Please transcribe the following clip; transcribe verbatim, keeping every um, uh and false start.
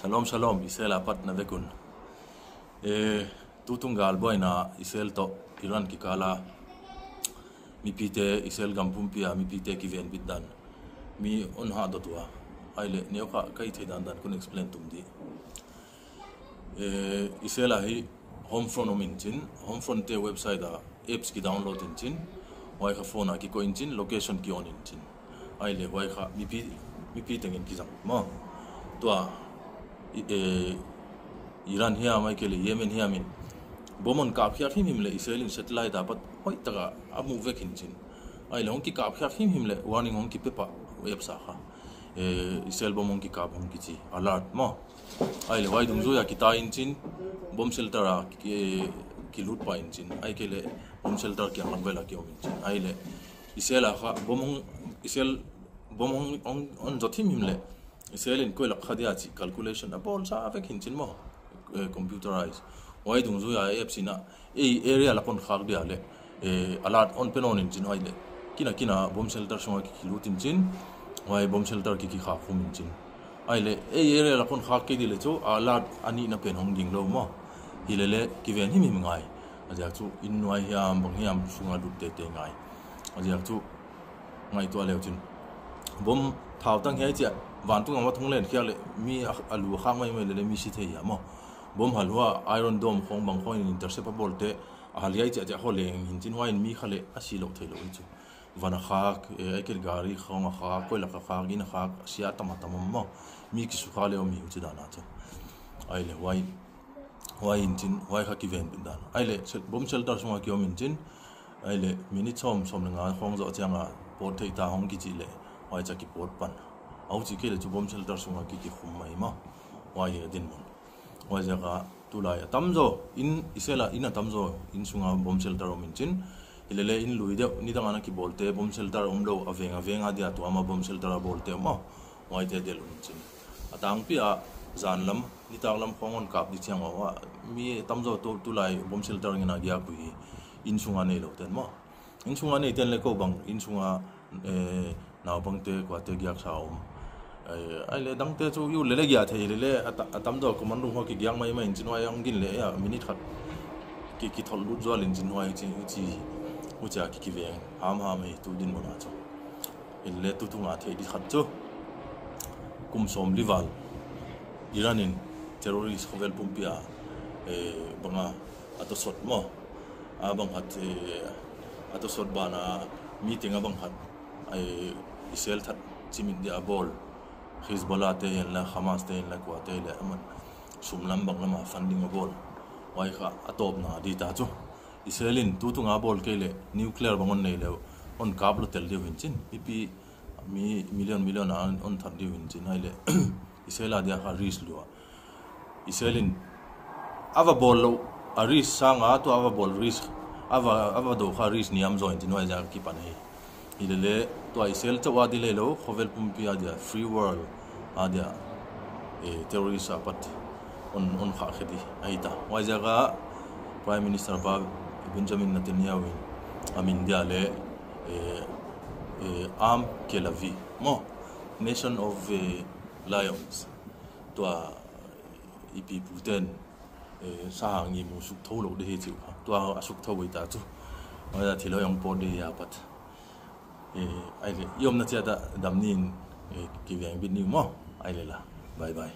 Shalom, shalom, Israel apat na vek un. Eh, tutung galbuaina Israel toh Iran kikala mipite, Israel gam pumpi a mipite kivenbit dan mi hon hah dot ua. Aile, neu kha ka hih theih dandan kon explain tum di. Eh, Israel a hi Homefront om in chin, Homefront te website a apps ki download in chin, huai kha phone a kikoih in chin, location ki on in chin. Aile huai kha mipi, mipi tengin kizang maw. Tua, i, eh, Iran hiam ahihkeileh Yemen hiam in bomb hon kap khiak himhim leh Israel in satellite apat hoihtaka a mu vek in chin. Aile hong kikap khiak himhim leh warning hong kipe pah apps a kha. Eh, Israel bomb hong kikap hong kichi, alert maw. Aile huai dungzui a kitai in chin, bomb shelter a ki, kilut pah in chin. Ahihkeileh bomb shelter kiang lam vel a ki om in chin. Aile Israel a kha bomb hong, Israel bomb hong, hong, hon zot himhim leh Israel in koi lak kha dia chih calculation a bawl sa vek in chin maw. Eh, computerize. Huai dungzui a apps in a, ei area lak hon khak dia leh, eh, alert hon pe nawn in chin huai leh. Kina kina bomb shelter sunga ki, kilut in chin, huai bomb shelter ki, kikhak khum in chin. Aile, ei area lak hon khak kei di leh chu, alert a nihna pen hong ding lou maw. Hilele, kiven himhim ngai. A ziak chu, inn nuai hiam, bang hiam, sunga lut teitei ngai. A ziak chu, ngaihtuah leu chin. Bomb thautang hiai chia, vantung a va thong len khiak leh, mi a, a lu a khak maimai lele, mi si thei hia maw. Bomb hal hua, Iron Dome khong bang khong in intercept a bawlte, a hal hiai chia chia ho leng in chin huai in mi kha leh, a si lou theilou hi chu. Van a khak, eh, ahihkeileh gari khong a khak, koi lak a khak, inn a khak, sia tam a tam om maw. Mi kisukha leh om hi huchi dan a chu. Aile huai, huai in chin, huai kha kivenbit dan. Aile shel-, bomb shelter sunga ki om in chin. Aile minute sawm, sawm leh nga khong zoh chiang a pawt theih ta hong kichi leh, huai chia ki pawt pan. Huchi kei leh chu bomb shelter sunga ki, kikhum mai maw. Huai hi a dinmun. Huaiziak a tulai a tamzaw, inn, Israel a inn a tamzaw, inn sunga bomb shelter om in chin. Hilele inn lui deuh, nidang a na kibawlte bomb shelter om lou, a veng a veng a dia tuam a bomb shelter a bawlte maw. Huaite delh un chin. A tangpi a zan lam, nitak lam khong hon kap di chiang a, mi tamzaw tu, tulai bomb shelter ngen a giak uhi. Inn sunga neilou ten maw. Inn sunga nei ten leh kou bang, inn sunga, eh, naupangte, kuate giak sa om. Eh, aile dangte chu yu lele giak thei lele, a ta-, a tamzaw command room ho ki giak maimai in chin huai hong gin leh, a minute khat ki, kithol lut zual in chin huai chi, chi, huchia ki, kiveng ham ham hi tu dinmun a chu. Hilele tutung a theih di khat chu. Kum sawmli val. Iran in terrorist khovel pumpi a, eh, bang a, a tawsawt maw. A bang khat, eh, a tawsawt ban a meeting a bang khat, eh, Israel that chimit dia a bawl. Hezbollah te hi'n la, Hamas te hi'n la, kuate leh aman sum lam bang lam a funding a bawl. Huai kha a tawpna di ta chu. Israel in tutung a bawl kei leh nuclear bang hon nei leh, hon kap lou tel di uh in chin. Mipi, mi million million a hon, hon that di uh in chin aile. Israel a dia kha risk lua. Israel in a va bawl lou, a risk sang a tua a va bawl risk, a va, a va dou kha risk niam zaw in chin huaiziak a kipan hi. Hilele tua Israel chauh a di leh lou, khovel pumpi a dia, free world a dia, eh, terrorist apat hon, hon khah khe di ahi ta. Huaiziak a Prime Minister pa Benjamin Netanyahu in a min dia leh, eh, eh, Am Kelavi maw, Nation of, eh, Lions. Tua i pi pu ten, eh, sahang i mu suk thou lou di hi chi uh kha. Tua a suk thou ahi ta chu. Huai a thil hoih hong pawt di apat. Eh, aile, i omna chiat a dam ni in, eh, kivengbit ni uh maw. Aile la. Bye bye.